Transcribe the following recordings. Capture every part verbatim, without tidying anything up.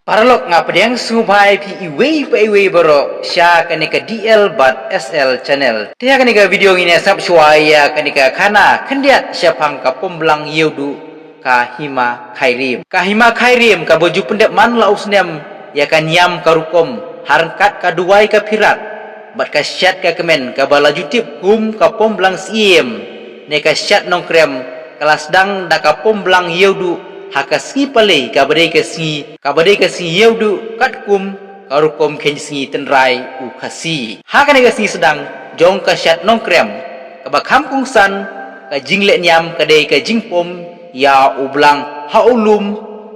Paralok, nga pdiang sngewbha ïa phi iwei pa iwei baroh sha kane ka D L bad S L channel. Te ha kane ka video ngin ïa sngap shuwa ïa kane ka khana khyndiat shaphang ka Pomblang Ïewduh, ka Hima Khyrim. Ka Hima Khyrim kaba ju pyndep man la u snem ïa ka niam ka rukom, ha ryngkat ka duwai ka phirat bad ka shad ka kmen kaba la ju tip kum ka Pomblang Syiem ne ka shad Nongkrem, ka la sdang da ka Pomblang Ïewduh ha ka sngi Palei kaba dei ka sngi, kaba dei ka sngi Ïewduh katkum ka rukom kheiñ sngi tynrai u Khasi. Ha kane ka sngi sdang jong ka shad Nongkrem, kaba kham kongsan ka jingleh niam ka dei ka jingpom ïa u Blang ha u lum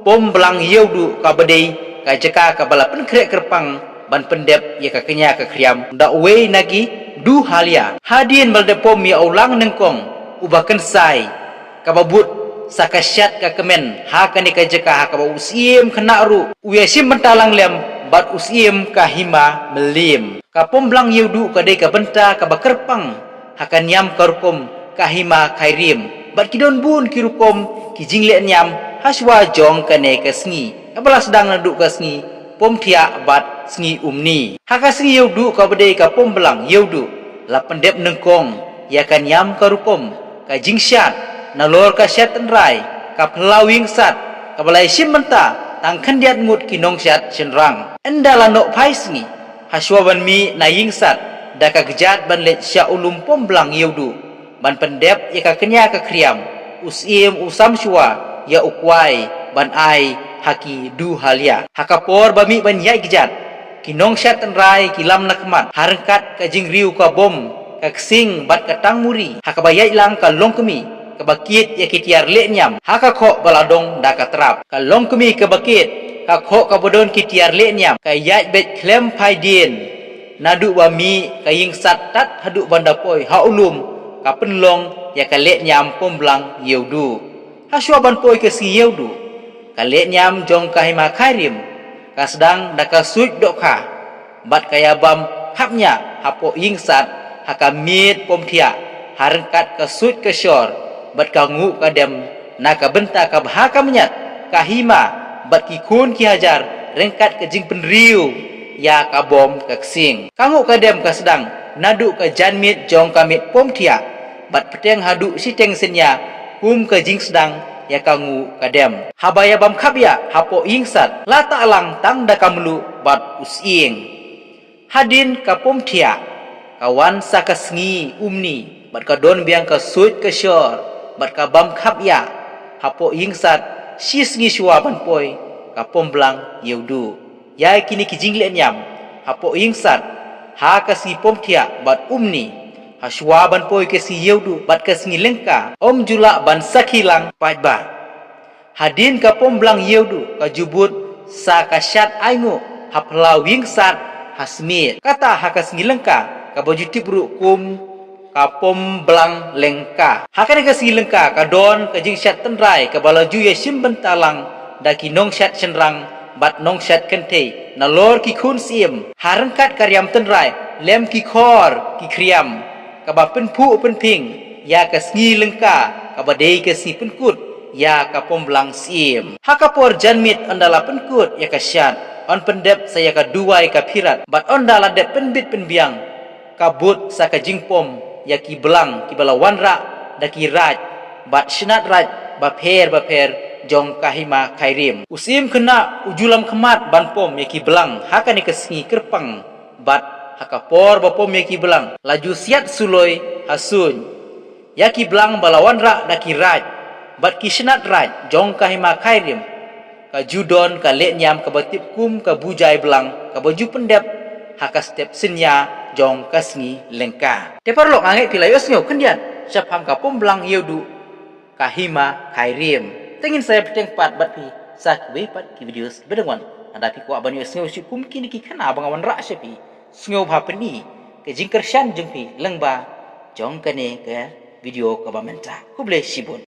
Pomblang Ïewduh, kaba dei ka jaka kaba la pynkhreh kyrpang ban pyndep ïa ka kñia ka khriam da uwei na ki Duhalia. Hadien ba la dep pom ïa u Lang Nyngkong uba kynsai, kaba bud sa ka shad ka kmen ha kane ka jaka, ha kaba u Syiem Khynnah ruh u ïashim bynta lang lem bad u Syiem ka Hima Mylliem. Ka Pomblang Ïewduh ka dei ka bynta kaba kyrpang ha ka niam ka rukom ka Hima Khyrim, bad ki don bun ki rukom ki jingleh niam ha shuwa jong kane ka sngi, kaba la sdang naduh ka sngi Pomthiah bad sngi Umni. Ha ka sngi Ïewduh kaba dei ka Pomblang Ïewduh, la pyndep nyngkong ïa ka niam ka rukom, ka jingshad, nalor ka shad tynrai, ka phyllaw ïingsat, kaba la ïashim bynta tang khyndiat ngut ki nongshad shynrang. Ynda la noh phai sngi, ha shuwa ban mih na ïingsat da ka kjat ban leit sha u lum Pomblang Ïewduh ban pyndep ïa ka kñia ka khriam, u Syiem u sam shuwa ïa u kwai ban ai ha ki Duhalia. Ha ka por ba mih ban ïaid kjat, ki nongshad tynrai ki lam na khmat ha ryngkat ka jingriew ka bom, ka ksing bad ka tangmuri, ha kaba ïaid lang ka longkmie kaba kit ïa ki tiar leh niam ha ka khoh ba la dong da ka trap. Ka longkmie kaba kit, ka khoh kaba don ki tiar leh niam, ka ïaid beit khlem phai dien naduh ba mih ka ïingsat tad haduh ban da poi ha u lum, ka pynlong ïa ka leh niam Pomblang Ïewduh. Ha shuwa ban poi ka sngi Ïewduh, ka leh niam jong ka Hima Khyrim ka sdang da ka suit dohkha bad ka ïabam khapngiah hapoh ïingsat ha ka miet Pomthiah, ha ryngkat ka suit ka shor bad ka nguh ka dem, na ka bynta kaba ha ka mynta ka hima bad ki khun ki hajar ryngkat ka jingpynriew ïa ka bom ka ksing. Ka nguh ka dem ka sdang naduh ka janmiet jong ka miet Pomthiah bad bteng haduh shiteng synñia kum ka jingsdang ïa ka nguh ka dem. Haba ïabam khapngiah hapoh ïingsat, la tah lang tang da ka mluh bad u sying. Hadien ka Pomthiah ka wan sa ka sngi Umni bad ka don biang ka suit ka shor bad ka bam khapngiah hapoh ïingsat, shi sngi shuwa ban poi ka Pomblang Ïewduh. Ïa kine ki jingleh niam hapoh ïingsat ha ka sngi Pomthiah bad Umni, ha shuwa ban poi ka sngi Ïewduh bad ka sngi Lyngka, ym ju lah ban sakhi lang paidbah. Hadien ka Pomblang Ïewduh ka ju bud sa ka shad ainguh ha phyllaw ïingsat ha Smit. Kata ha ka sngi Lyngka kaba ju tip ruh kum ka Pomblang Lyngka. Ha kane ka sngi Lyngka ka don ka jingshad tynrai kaba la ju ïashim bynta lang da ki nongshad shynrang bad nongshad kynthei nalor ki khun syiem, ha ryngkat ka riam tynrai lem ki khor ki khriam, kaba pynphuh pynphieng ïa ka sngi Lyngka kaba dei ka sngi pynkut ïa ka Pomblang Syiem. Ha ka por janmiet ynda la pynkut ïa ka shad, yn pyndep sa ïa ka duwai ka phirat bad ynda la dep pynbit pynbiang, ka bud sa ka jingpom ïa ki blang kiba la wanrah da ki raid bad shnat raid bapher bapher jong ka Hima Khyrim. U Syiem Khynnah u ju lam khmat ban pom ïa ki blang ha kane ka sngi kyrpang, bad ha ka por ba pom ïa ki blang, la ju siat suloi ha suiñ. Ïa ki blang ba la wanrah da ki raid bad ki shnat raid jong ka Hima Khyrim, ka ju don ka leh niam kaba tip kum ka bujai blang kaba ju pyndep ha ka step synñia jong ka sngi Lyngka. Te paralok, nga ngeit phi la ïohsngew khyndiat shaphang ka Pomblang Ïewduh, ka Hima Khyrim. Te ngin sa ïa bteng pat bad phi sa kiwei pat ki videos kiba dang wan. Lada phi kwah ban ïohsngew shuh kum kine ki khana ba nga wanrah sha phi, sngewbha pyni ka jingkyrshan jong phi lyngba jong kane ka video kaba mynta. Khublei shibun.